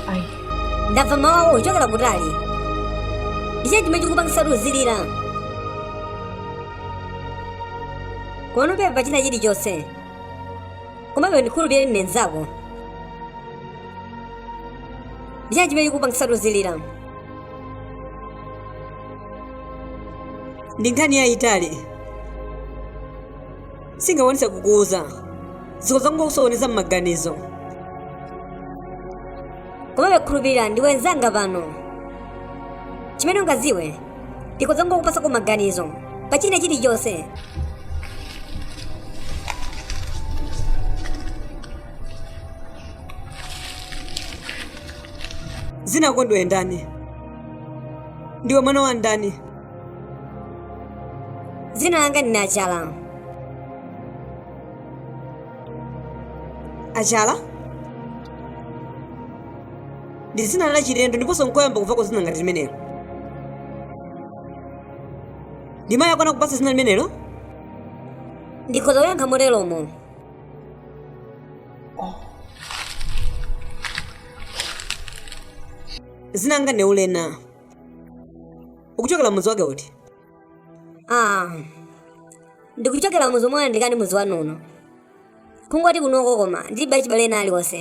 Ayi. Ndamva mawu ako kuchokera kutali. Ndichani chimene chikupangisa kuti uzilira? Komano pepa china chilichonse, komabe ndikhulupirire ndine mnzako. Ndichani chimene chikupangisa kuti uzilira? Ndi nkhani yayitali, singakwanise kukuuza, zikhoza kungokusokoneza m'maganizo. Komabe khulupirira, ndiwe mnzanga pano. Chimene ungadziwe, ndikhoza kungokupasako maganizo pa china chilichonse. Dzina lako ndiwe ndani? Ndiwe mwana wa ndani? Dzina langa ndine Achala. Achala ndi dzina la chilendo ndiponso nkoyamba kumvako dzina ngati limenelo. Ndi mayi ako anakupatsa dzina limenelo? Ndikhoza kuyankha moteromo. Dzina langa ndi Ulena. Ukuchokera mudzi wake uti? Ah, ndikuchokera mudzi omwe wayandikana ndi mudzi wanu uno. Kungoti kunoko koma ndilibe achibale ena aliwonse.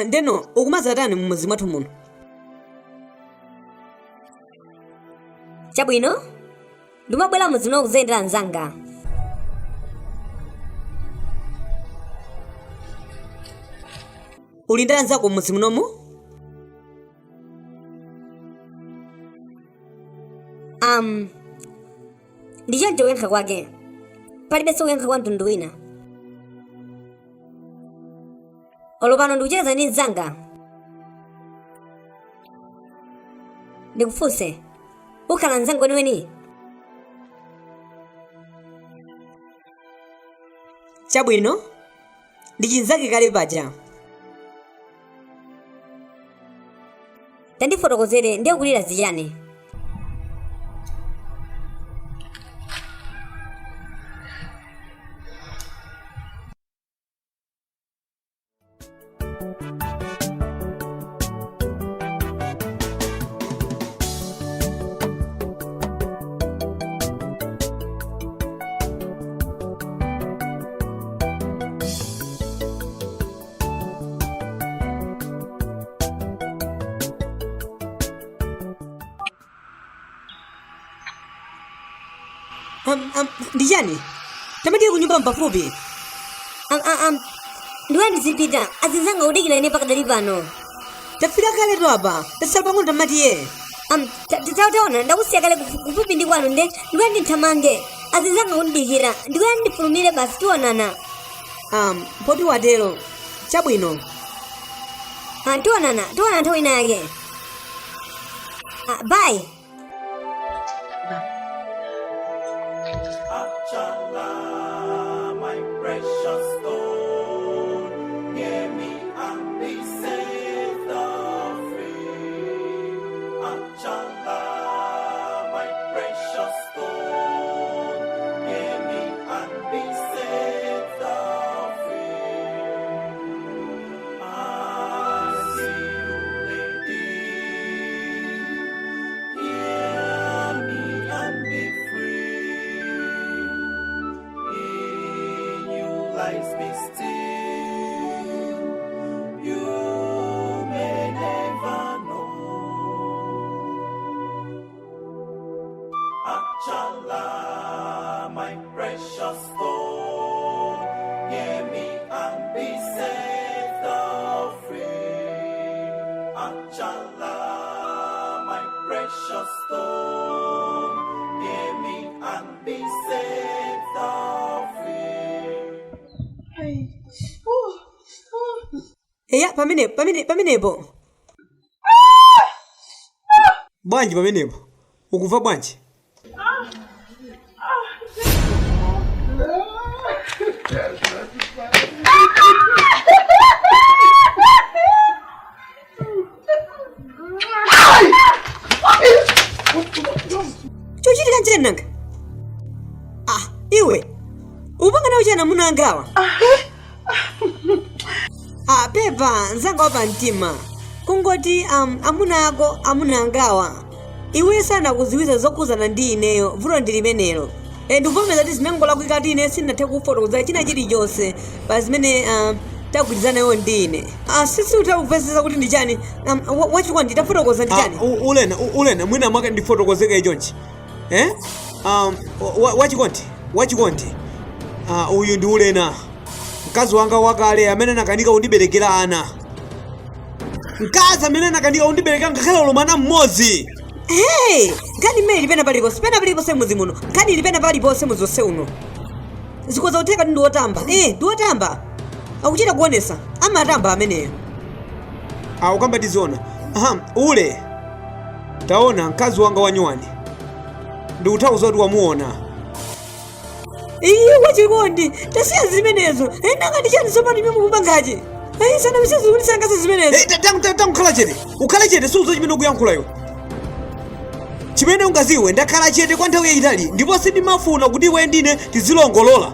Ndeno ukumadzatani mumudzi mwathu muno? Chabwino, ndimabwera mudzi muno kudzayendera anzanga. Uli ndi anzako m'mudzi munomu? Ndi choncho kuyankha kwake, palibenso kuyankha kwa mtundu wina. Olo pano ndikucheza ndi mnzanga. Ndikufunse, ukhala mnzanga weniweni? Chabwino, ndi chinzake kale paja. Tandifotokozere, ndiye ukulira zichani? Ndi chani? Tamatiye kunyumba mpafupi. Ndiwe, ndizipita, azinzanga kudikira ine pakadali pano. Tafika kaletu apa, tatsala pang'ono, tamatiye. Taona, ndakusiya kale kufupi ndi kwanu, nde ndiwe ndithamange, azinzanga kundidikira, ndiwe ndifulumire basi, tionana. Poti watero, chabwino. Ah, tionana, tionana nthawi ina yake. Ah, bye. Achala, my precious stone, hear me and be set free. Achala, my precious stone, hear me and be set free. I see you, lady. Hear me and be free. In you lies be still. You may never know. Achala, my precious stone. Eya, pamene pamene pamenepo. Bwanji pamenepo? Ukumva bwanji? Chochitika nchani nanga? Ah, iwe upanga nawo chani amuna angawa? Ah, pepa mzanga wapa mtima, kungoti amuna ako, amuna angawa, iwe sanakuziwitse zokhuzana ndi ineyo. Vuto ndi limenelo. E, ndikuvomeza kuti zinangolakwika kuti ine sindinathe kufotokoza china chilichonse pa zimene tagwirizana iwo ndi ine. Ah, sindikutha kumvetsetsa kuti ndi chani. Wachikondi, tafotokoza ndi chani? Ah, Ulena, Ulena, mwina mwake ndifotokozeke chonchi. Eh? Wachikondi, wachikondi. Ah, uyu ndi Ulena. Mkazi wanga wakale amene anakanika kundiberekera ana. Mkazi amene anakanika kundiberekera ngakhale olo mwana mmodzi. Hey, nkhani imene ili pena paliponse, pena paliponse mudzi muno. Nkhani ili pena paliponse mudzi wonse uno. Zikhoza kutheka kuti ndi wotamba. Eh, ndi wotamba. Akuchita kuonesa. Amatamba ameneyo. Ah, ukamba tiziona. Aha, ule. Taona mkazi wanga wanyuwani. Ndikuthauza kuti wamuona. Iye wachikondi, tasiya zimenezo. Eh, nanga ndi chani tsopano chimene mukupangachi? Eh, sanamisizi kuti sangase zimenezo. Eh, tangokhala chete. Ukhale chete, suuza chimene ukuyankhula iwe. Chimene ungaziwe, ndakhala chete kwa nthawi yayitali ndipo sindimafuna kuti iwe ndine tizilongolola.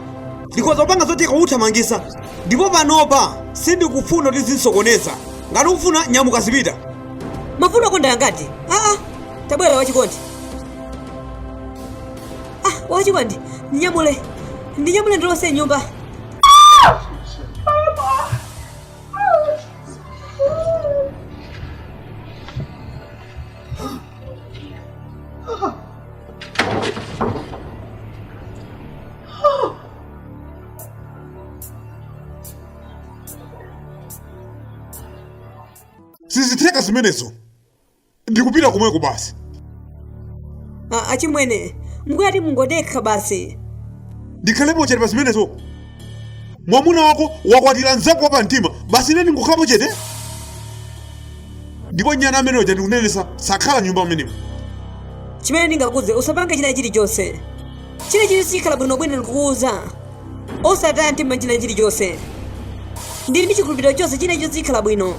Ndikhoza kupanga zotheka kukuthamangisa. Ndipo panopa sindikufuna kuti uzindisokoneza. Ngati ukufuna, nyamuka zipita. Mavuto ako ndi angati? Aa, tabwera wachikondi. Ah, wachikondi, ndinyamule. Ndinyamule ndilowetse m'nyumba. Sizitheka zimenezo, ndikupita komweko basi. Ah, achimwene, mukuyati mungodekha basi. Ndikhalepo chete pa zimenezo? Mwamuna wako wakwatira mnzako wa pamtima, basi ine ndingokhalapo chete? Ndipo nyana amene uja, ndikunenesa, sakhala nyumba amenemo. Chimene ndingakuuze, usapange china chilichonse. China chilichonse chikhala bwinobwino, ndikukuuza. Osataya mtima china chilichonse. Ndili ndi chikhulupiriro chonse, china chilichonse chikhala bwino.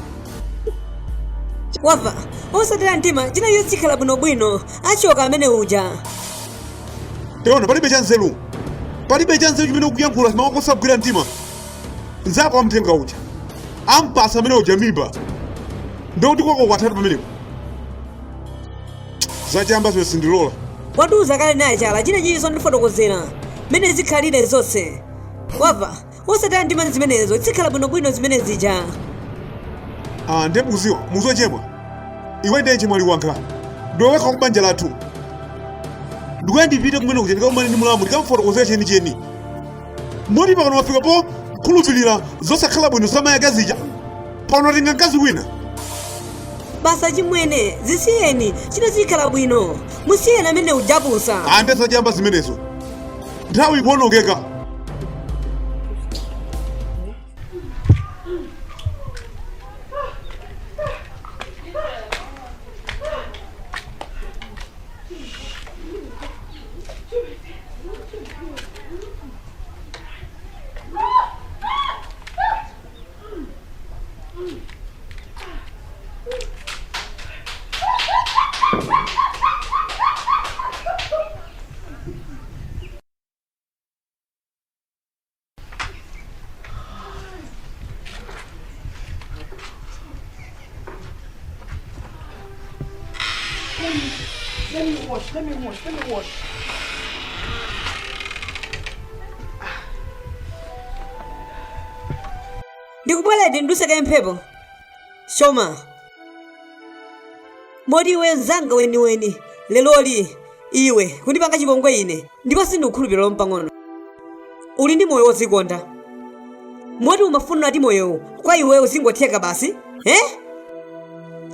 Wamva? Osataya mtima, china chilichonse chikhala bwinobwino. Achoka amene uja. Taona, palibe chanzeru, palibe chanzeru chimene ukuyankhula. Mawu ako osagwira mtima. Mnzako wamthenga uja ampasa amene uja mimba, ndikuti kwako kwathatu pamenepo. Zachamba zimene sindilola. Wandiuza kale naye chala, china chilichonse ndifotokozera mmene zikhalire zonse. Wamva? Osataya mtima zimenezo, zikhala bwinobwino zimene zija. Ah, ndiye mukuziwa, mukuziwa chemwa, iwe ndiye chemwali wanga, ndiwe wekha kubanja lathu. Ndikuya ndipite kumene kuja, ndikakumane ndi mulamu, ndikamufotokozera chenicheni. Moti pano wafika pokhulupirira zosakhala bwino za mayi ake zija, pano watenga mkazi wina. Basi achimwene, zisiyeni, china chikhala bwino. Musiyeni amene uja apusa. Ah, ndiye zachamba zimenezo, nthawi ikuonongeka. Let me wash, let me wash, let me wash. Ndikubweredi, ndiduse kaye mphepo. Shoma, moti iwe mzanga weniweni leroli iwe kundipanga chipongwe ine, ndipo sindikukhulupirira mpang'ono. Uli ndi moyo wodzikonda, moti umafuna ati moyowu kwa iweyo uzingotheka basi, eh?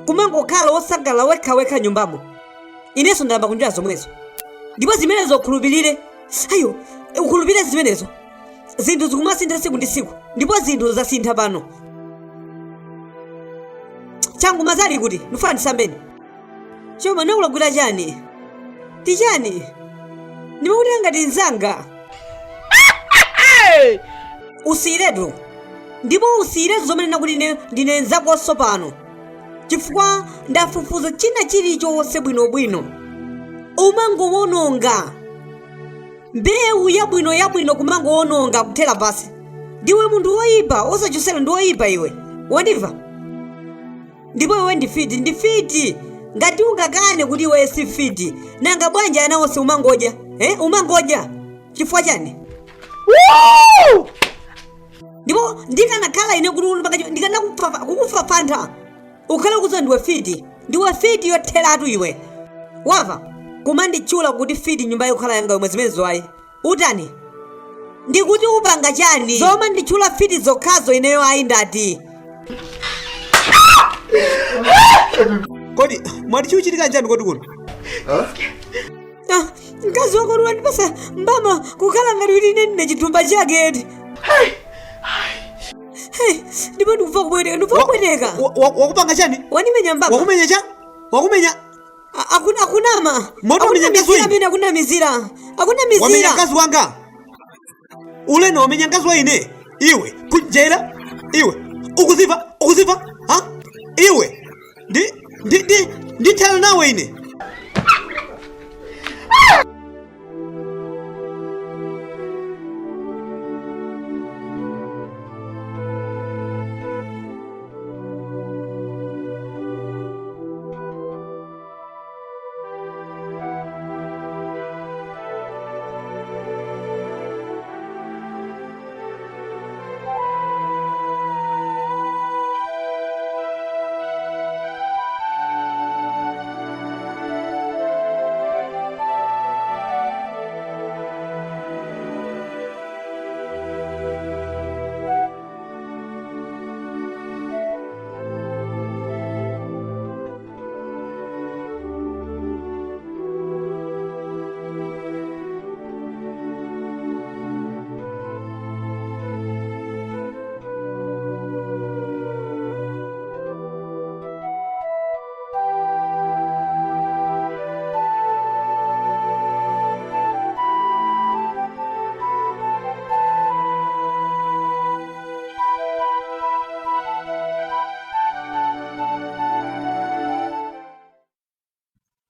Kumangokhala wosangalala wekhawekha nyumbamo. Inenso ndayamba kunjira zomwezo, ndipo zimenezo ukhulupirire, ayo ukhulupirire zimenezo. Zinthu zikumasintha tsiku ndi tsiku, ndipo zinthu zasintha pano. Changu mazali kuti ndifuna ndisambeni. Choma nakulakwira chani? Tichani? Ndimakutenga ngati mzanga. Usiyiretu. Ndipo usiyiretu zomanena kuti ine ndine mzakonso pano. Chifukwa ndafufuza china chilichonse bwinobwino. Umangowononga. Mbewu yabwino yabwino kumangowononga kuthera pasi. Ndiwe munthu woyipa, osachosera ndi woyipa iwe. Wandimva? Ndipo iwe ndi fiti, ndi fiti. Ngati ungakane kuti iwe si fiti, nanga bwanji ana onse umangodya? Eh, umangodya. Chifukwa chani? Ndipo ndikanakhala ine kuti ndikanakukufafantha. Ukhale ukudziwa ndiwe fiti. Ndiwe fiti yotheratu iwe. Wamva? Kumanditchula kuti fiti nyumba yokhala yanga yomwe zimenezo ayi. Utani? Ndikuti upanga chani? Zomanditchula fiti zokhazo ineyo ayi ndati. Kodi mwati chikuchitika nchani kodi kuno? Ah, mkazi wako wandipasa mbama kukhala ngati kuti ine ndine chithumba chake eti. Hey, ndipo ndikuva kupweteka, ndikuva kupweteka. Wakupanga chani? Wandimenya mbama. Wakumenya cha? Wakumenya? Akunama. Moto wamenya mkazi Akunamizira wina. amene akunamizira. Wamenya Akunamizira. mkazi wanga. Uleno wamenya mkazi wa ine. Iwe kujera. Iwe ukuziva, ukuziva? Ha? Iwe ndi ndi ndi ndithana nawe ine.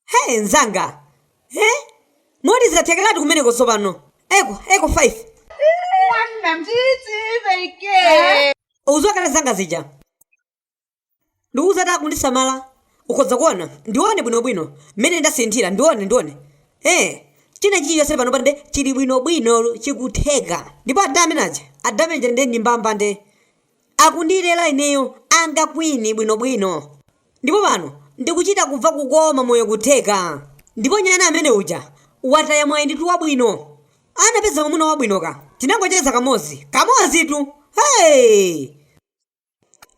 Hey, nzanga. Eh? Moti zathekeratu kumeneko tsopano. Eko, eko 5. Uzuwa kale zanga zija. Ndikuuza ta kundisamala. Ukhoza kuona, ndione bwinobwino. Mmene ndasinthira, ndione, ndione. Eh, china chilichonse pano pande chili bwinobwino chikutheka. Ndipo adame naja, adame nje ndi mbamba nde. Akundilera ineyo anga kwini bwinobwino. Ndipo pano ndikuchita kubva kukoma moyo kutheka. Ndipo nyana amene uja wataya mwayi nditu wabwino. Anapeza mwamuna wabwino ka. Tinangocheza kamodzi, kamodzi tu. Hey!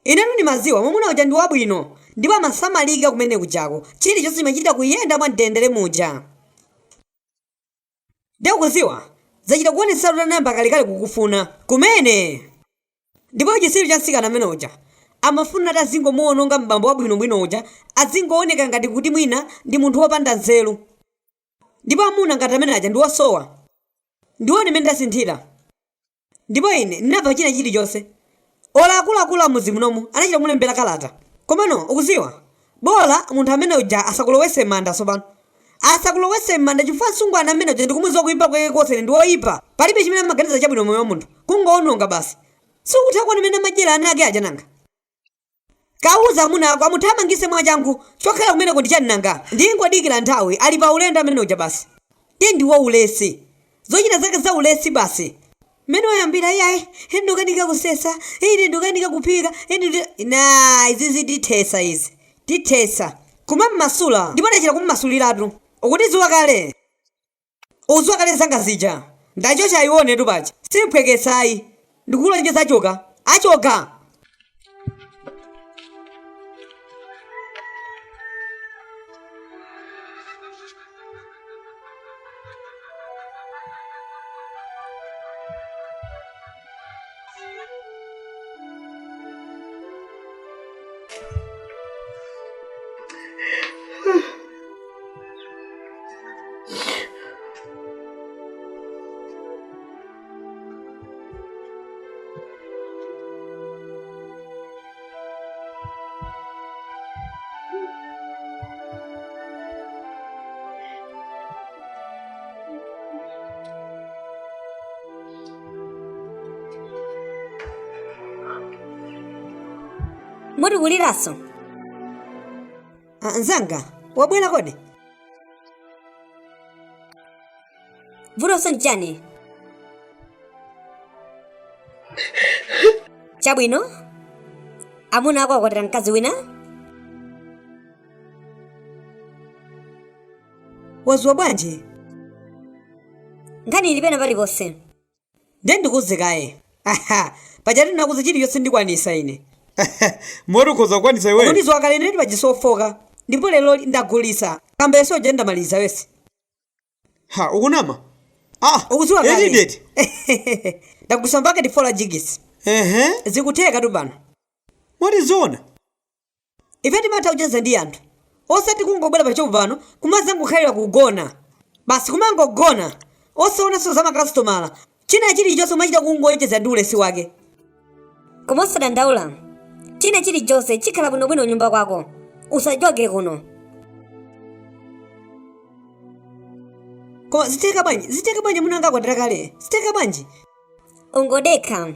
Inetu ndimaziwa mwamuna uja ndi wabwino ndipo amasamalika kumene kujako. Chilichonse chimachita kuyenda mwamtendere muja. Ndikukuziwa zachita kuonetsa kuti anayamba kalekale kukufuna kumene. Ndipo chitsiru cha mtsikana amene uja amafuna ati azingomuononga mbambo wabwinobwino uja azingooneka ngati kuti mwina ndi munthu wopanda nzeru. Ndipo amuna ngati amene aja ndi osowa. Ndione mmene ndasinthira. Ndipo ine ndinamva china chilichonse. Olo akuluakulu a mudzi munomu anachita kumulembera kalata. Komano ukuziwa, bola munthu amene uja asakulowetse m'manda tsopano. Asakulowetse m'manda chifukwa msungwana amene uja ndikumudziwa kuipa kwake konse ndi woipa. Palibe chimene amaganiza chabwino moyo wa munthu. Kungoononga basi. Sukutha kuona mmene amadyera ana ake aja nanga? Kauze amuna ako amuthamangitse mwachangu. Chokhala kumeneko ndi chani nanga? Ndingodikira nthawi, ali pa ulendo amene uja basi. Ndiye ndi waulesi. Zochita zake za ulesi basi. Mmene wayambira iyayi, ine ndikukanika kusesa, ine ndikukanika kuphika, ine ndi na izizi tithesa izi. Tithesa. Kumammasula. Ndipo ndachita kummasuliratu. Ukutidziwa kale. Udziwa kale zanga zija. Ndachocha aionetu paja. Simphweketsa ayi. Ndikulonjeza achoka. Achoka! Moti kuliranso. Ah, nzanga wabwera kodi? Vutonso nchani? Chabwino, amuna ako akwatira mkazi wina. Waziwa bwanji? Nkhani ili pena paliponse. Ndiye ndikuuze kaye. Aha, paja ndinakuuza chilichonse ndikwanisa ine. Moti ukhoza kukwanisa iweyo? Ukundiziwa kale ine ndipachisofoka ndipo lero ndagulisa kambeso uja ndamaliza wese. Ha, ukunama. Ah, Ukuziwa kale. eti deti. Ndagulisa mbaketi fola jigisi. Ehe. Zikutheka tu pano. Moti zoona. Ife timatha kucheza ndi anthu osati kungobwera pachopo pano kumazangokhalira kugona basi kumangogona osaonanso za makasitomala china chilichonse umachita kungoyecheza ndi ulesi wake. Koma osadandaula, china chilichonse chikhala bwinobwino kunyumba kwako. Usachoke kuno. Koma zitheka bwanji? Zitheka bwanji amuna anga akwatira kale? Zitheka bwanji? Ungodekha.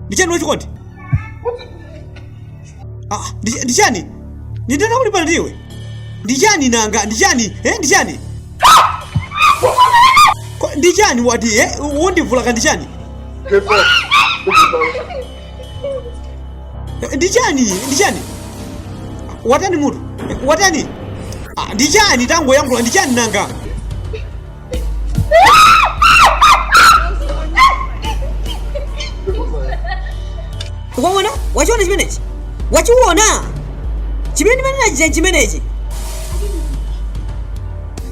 Ndichani wachikondi? Ah, ndichani? Ndinena kuti pano ndiwe. Ndichani nanga? Ndichani? Eh, ndichani? Ndichani wati eh? Wondivulaka ndichani? Eh, ndichani? Ndichani? Watani mutu? Eh, watani? Ah, ndichani tangoyankhula ndichani nanga? Ukuona? Wachiona chimenechi? Wachiona? Chimene ndimanena chija chimenechi.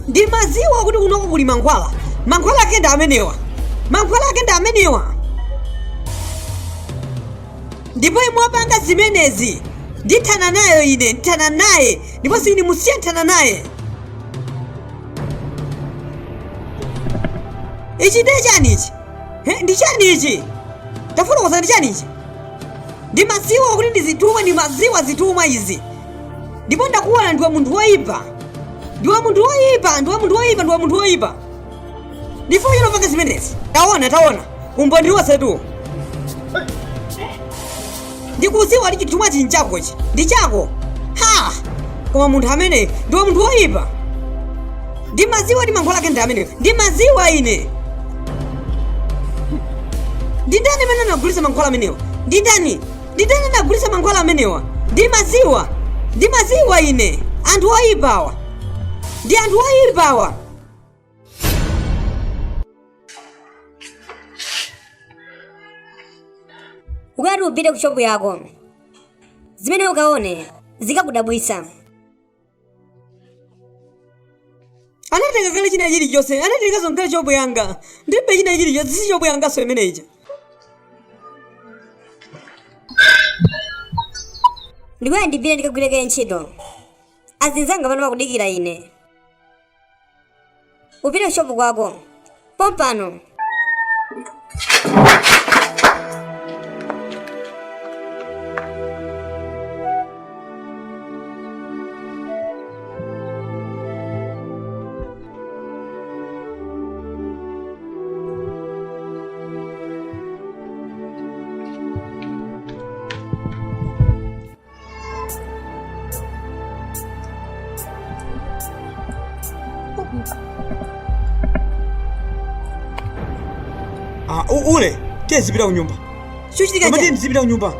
Ndimaziwa kuti kunoko kuli mankhwala. Mankhwala ake ndi amenewa. Mankhwala ake ndi amenewa. Ndipo yemwe wapanga zimenezi ndithana nayo ine, ndithana naye ndipo sindimusiya ndithana naye. Ichi ndiye chani ichi? He, ndi chani ichi? Tafotokoza ndi chani ichi? Ndimaziwa kuti ndi zithumwa, ndimaziwa zithumwa izi. Ndipo ndakuona ndiwe munthu woyipa. Ndiwe munthu woyipa, ndiwe munthu woyipa, ndiwe munthu woyipa. Ndipo chino panga zimenezi. Taona, taona. Umboni wonsetu. Ndikuziwa kuti chithumwa chi nchakochi. Ndi chako. Ha! Koma munthu amene ndiwe munthu woyipa. Ndimaziwa kuti mankhwala ake ndi amenewo. Ndimaziwa ine. Ndi ndani amene anagulitsa mankhwala amenewa? Ndi ndani? Ndi ndani anagulitsa mankhwala amenewa? Ndimaziwa. Ndimaziwa ine. Anthu oyipawa. Ndi anthu oyipawa. Ukati upite ku shopu yako, zimene ukaone zikakudabwitsa. Anatenga kale china chilichonse, anatenganso ngakhale shopu yanga. Ndilibe china chilichonse, si shopu yanganso imene ija. Ndikuya ndipite ndikagwire kaye ntchito. Azinzanga pano akudikira ine. Upite kushopu kwako pompano. Ah, ule tiye zipita kunyumba. Chochitika Koma tiye nchani? ndizipita kunyumba.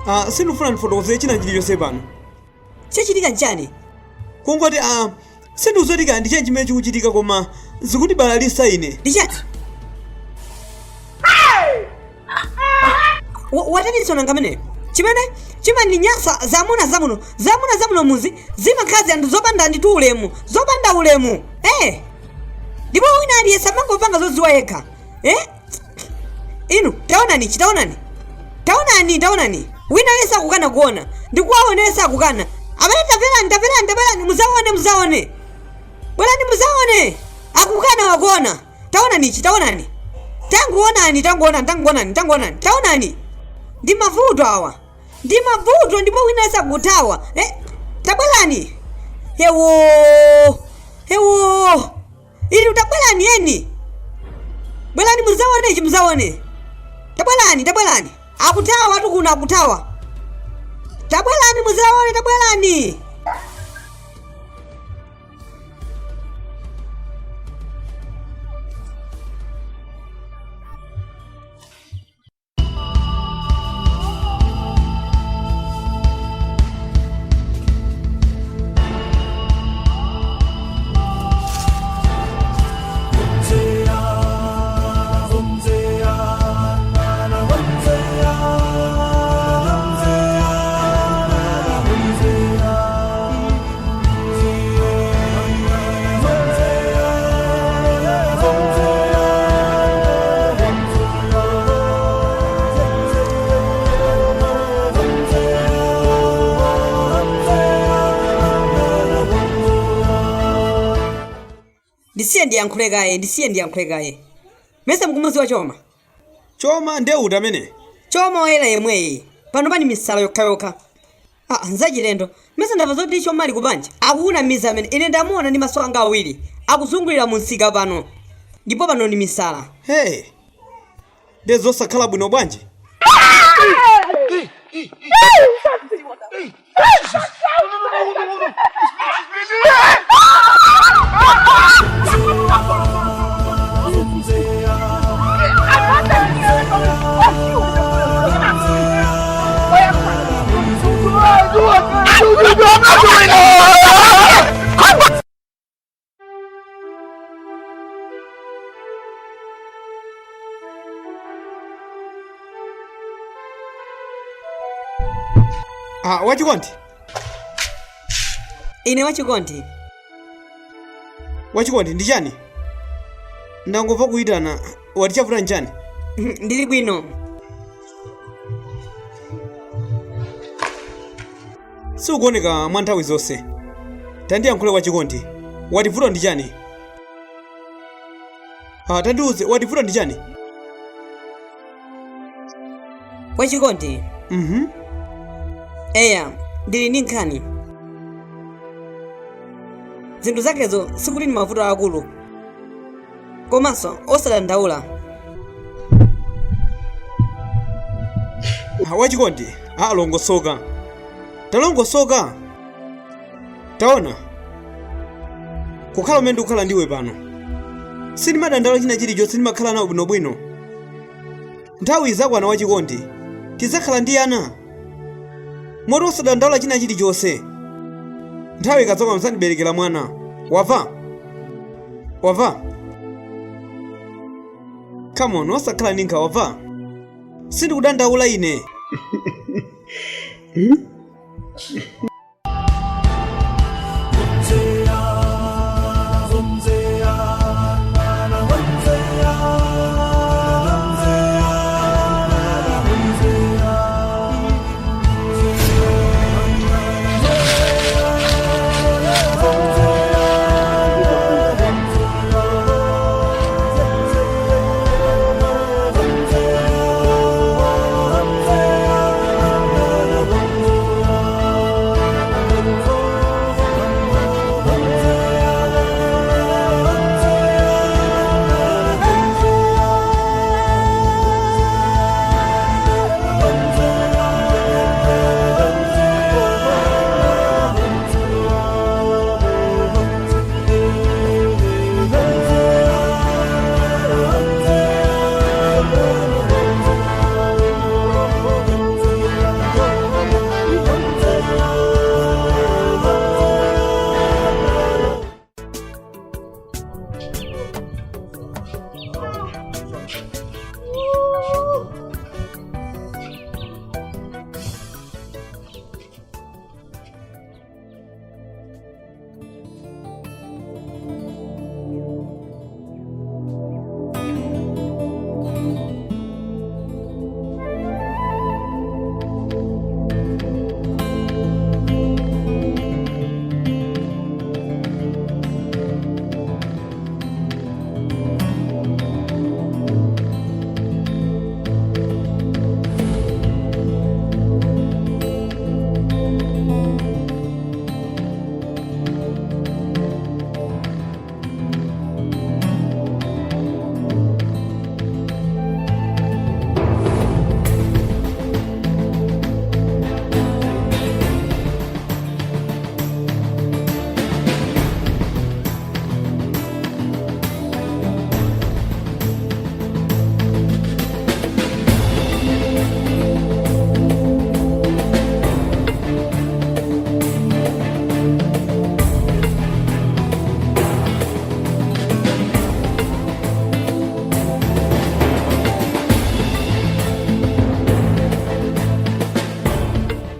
Ah, sindifuna ndifotokozere china chilichonse pano. Chachitika nchani? Kungoti ah, sindikuzotika ndi chani chimene chikuchitika koma zikutibalalisa ine. Ndi chani? Wataninso nanga ameneyo? Chimene chimandinyasa zamuna zamuno zamuna zamuno muzi zimakhala anthu zopanda ndithu ulemu zopanda ulemu eh ndipo wina aliyense amangopanga zodziwa yekha eh inu taonani ichi taonani taonani taonani. Wina aliyense akukana kuona. Ndikuwaonesa akukana. Abale tamverani, tamverani, tabwerani muzaone, muzaone. Bwerani muzaone. Akukana wakuona. Taonani ichi, taonani. Tanguonani, tanguonani, tanguonani, tanguonani. Taonani. Ndi mavuto awa. Ndi mavuto ndipo wina aliyense akuthawa. Eh, tabwerani. Ewo. Ewo. Ili tabwerani eni. Bwerani muzaone ichi muzaone. Tabwerani, tabwerani. Akuthawa tu kuno akuthawa. Tabwerani muzaone, tabwerani. Ndisiye ndiyankhule kaye, ndisiye ndiyankhule kaye. Mesa mukumuziwa Choma? Choma nde uti amene? Choma woyera yemweyi. Pano pani misala yokhayokha. Ah, nzachilendo. Mesa ndamva zoti Choma ali kubanja. Akukunamiza amene. Ine ndamuona ndi maso anga awiri. Akuzungulira mu msika pano. Ndipo pano ni misala. Hey! Nde zosakhala bwino bwanji? Ah, wachikondi. Ine wachikondi. Wachikondi ndi chani? Ndangomva kuyitana, wati chavuta nchani? Ndili bwino. Sukuoneka mwa nthawi zonse. Tandiyankhule wachikondi. Wati vuto ndi chani? Ah, tandiuze, wati vuto ndi chani? Wachikondi. Mhm. Eya, ndili ndi nkhani. Zinthu zakezo sikuti ndi mavuto akulu. Komanso osadandaula. Ah, wachikondi. Ah, longosoka. Talongosoka. Taona. Kukhala umene ndikukhala ndiwe pano. Sindimadandaula china chilichonse ndimakhala nawo bwinobwino. Nthawi idzakwana wachikondi. Tidzakhala ndi ana. Moti osadandaula china chilichonse. Nthawi ikadzakwana udzandiberekera mwana. Wamva? Wamva? Come on, osakhala ndi nkhawa wamva? Sindikudandaula ine.